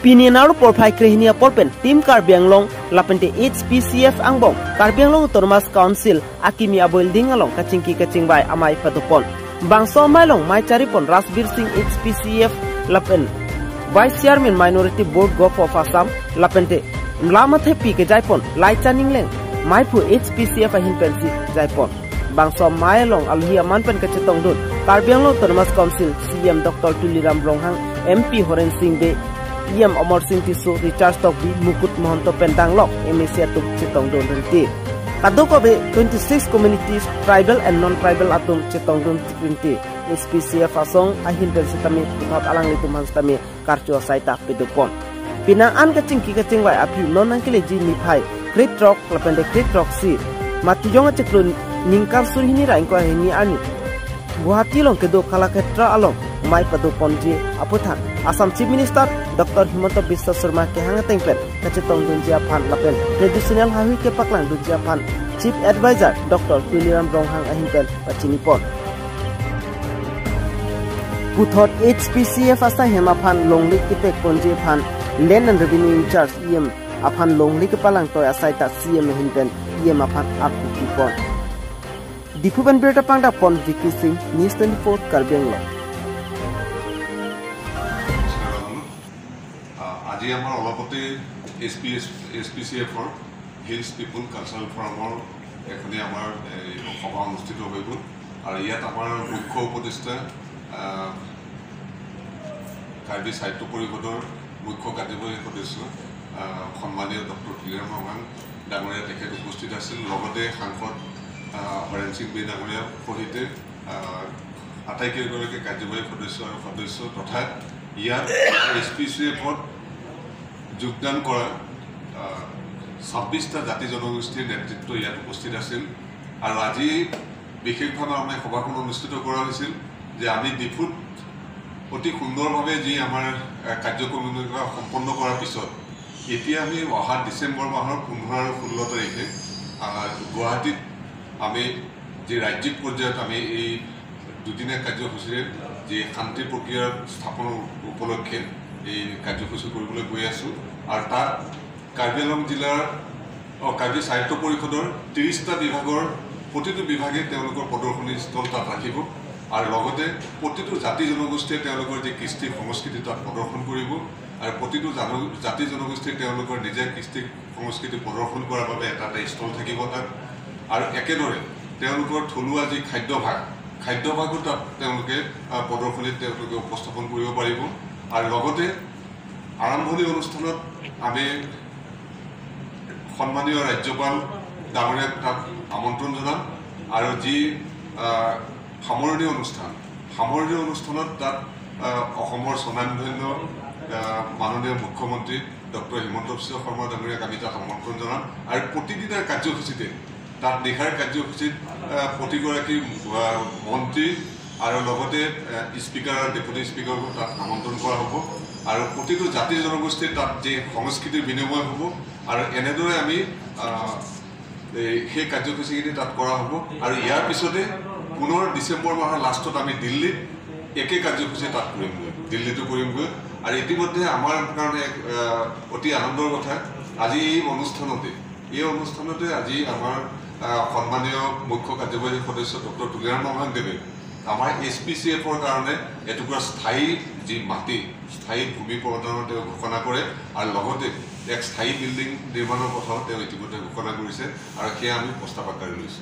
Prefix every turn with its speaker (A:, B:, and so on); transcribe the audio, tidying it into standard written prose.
A: Pinian por phai krehnia porpen team Karbi Anglong lapente HPCF angbong Karbi Anglong Autonomous Council akimi building along kachingki kachingbai amai padupon bangso mailong mai charipon Rasbir Singh HPCF lapen Vice Chairman Minority Board Gov of Assam lapente mlamathe pi ke jaipon lai chaningleng maipu HPCF ahin pensi jaipon bangso mailong alhi aman pen kachetong dun Karbi Anglong Autonomous Council CM Dr. Tuliram Ronghang MP Horen Singh Be EM Amar Singh Tisu Richard Tokbi Mukut Mohanto Pendanglok MAC atum chetong don renti kadoko be 26 communities tribal and non tribal atum chetong don renti SPCF asong ahin pen sitami puthot alang litum hanstami karcho saita pedupon pinaan kaching ki kaching wai aphi non angkele ji ni phai great rock lapende great rock si matijong cheklun ningkar surhini raing ko hini ani Guwahati long kedo Kalakshetra along mai padu ponji aputhak Assam Chief Minister Dr. Himanta Biswa Sarma ke hangateng pen kachetong dunjia phan lapen traditional hahui ke paklang dunjia phan Chief Advisor Dr. Tuliram Ronghang ahin pen pachini pon puthot HPCF asa hema phan longli kite konji phan Land and Revenue in Charge EM aphan longli ke palang toy asai ta CM ahin pen EM aphan apuki pon Diphu ben Birta Pangda pon Vicky Singh News 24 Karbi Anglong।
B: আজি আমাৰ অলপতে HPCF-ৰ hills পিপুল cultural ফৰামৰ এখনি আমাৰ সভা অনুষ্ঠিত হৈ গ'ল আৰু ইয়াত আমাৰ মুখ্য উপদেষ্টা কাৰ্বি সাহিত্য পৰিষদৰ মুখ্য কাৰ্যবাহী সদস্য সন্মানীয় ডক্টৰ তুলিৰাম ৰংহাং ডাঙৰীয়া তেখেত উপস্থিত আছিল, লগতে সাংসদ হৰেণ সিং বে ডাঙৰীয়া সহিতে আটাইকেইগৰাকী কাৰ্যবাহী সদস্য আৰু সদস্য তথা ইয়াত HPCF-ত যোগদান কৰা 26টা জাতি জনগোষ্ঠীৰ নেতৃত্ব ইয়াত উপস্থিত আছিল। আৰু আজি বিশেষভাৱে আমাৰ সভাখন অনুষ্ঠিত কৰা হৈছিল যে আমি ডিফুত অতি সুন্দৰভাৱে যি আমাৰ কাৰ্যক্ৰমণিকা সম্পন্ন কৰাৰ পিছত এতিয়া আমি অহা ডিচেম্বৰ মাহৰ 15 আৰু 16 তাৰিখে গুৱাহাটীত আমি যি ৰাজ্যিক পৰ্যায়ত আমি এই দুদিনীয়া কাৰ্যসূচীৰে যি শান্তি প্ৰক্ৰিয়াৰ স্থাপনৰ উপলক্ষে এই কাৰ্যসূচী কৰিবলৈ গৈ আছোঁ। আৰু তাত কাৰ্বি আংলং জিলাৰ কাৰ্বি সাহিত্য পৰিষদৰ 30টা বিভাগৰ প্ৰতিটো বিভাগে তেওঁলোকৰ প্ৰদৰ্শনী স্থল তাত ৰাখিব আৰু লগতে প্ৰতিটো জাতি জনগোষ্ঠীয়ে তেওঁলোকৰ যি কৃষ্টি সংস্কৃতি তাত প্ৰদৰ্শন কৰিব আৰু প্ৰতিটো জাতি জনগোষ্ঠীয়ে তেওঁলোকৰ নিজে কৃষ্টি সংস্কৃতি প্ৰদৰ্শন কৰাৰ বাবে এটা এটা স্থল থাকিব তাত। আৰু একেদৰে তেওঁলোকৰ থলুৱা যি খাদ্যভাগো তাত তেওঁলোকে প্ৰদৰ্শনীত তেওঁলোকে উপস্থাপন কৰিব পাৰিব। আৰু লগতে আৰম্ভণি অনুষ্ঠানত আমি সন্মানীয় ৰাজ্যপাল ডাঙৰীয়াক তাত আমন্ত্ৰণ জনাম আৰু যি সামৰণি অনুষ্ঠানত তাত অসমৰ স্বনামধন্য মাননীয় মুখ্যমন্ত্ৰী ডক্টৰ হিমন্ত বিশ্ব শৰ্মা ডাঙৰীয়াক আমি তাত আমন্ত্ৰণ জনাম। আৰু প্ৰতিদিনাৰ কাৰ্যসূচীতে তাত নিশাৰ কাৰ্যসূচীত প্ৰতিগৰাকী মন্ত্ৰী আৰু লগতে স্পীকাৰ আৰু ডেপুটি স্পীকাৰকো তাত আমন্ত্ৰণ কৰা হ'ব আৰু প্ৰতিটো জাতি জনগোষ্ঠীৰ তাত যি সংস্কৃতিৰ বিনিময় হ'ব আৰু এনেদৰে আমি সেই কাৰ্যসূচীখিনি তাত কৰা হ'ব। আৰু ইয়াৰ পিছতে পুনৰ ডিচেম্বৰ মাহৰ লাষ্টত আমি দিল্লীত একে কাৰ্যসূচী তাত কৰিমগৈ, দিল্লীতো কৰিমগৈ। আৰু ইতিমধ্যে আমাৰ কাৰণে এক অতি আনন্দৰ কথা, আজি এই অনুষ্ঠানতে আজি আমাৰ সন্মানীয় মুখ্য কাৰ্যবাহী সদস্য ডক্টৰ তুলিৰাম ৰংহাং দেৱে আমাৰ HPCF-ৰ কাৰণে এটুকুৰা স্থায়ী যি মাটি, স্থায়ী ভূমি প্ৰদানৰ তেওঁ ঘোষণা কৰে আৰু লগতে এক স্থায়ী বিল্ডিং নিৰ্মাণৰ কথাও তেওঁ ইতিমধ্যে ঘোষণা কৰিছে আৰু সেয়া আমি প্ৰস্তাৱ আকাৰে লৈছোঁ।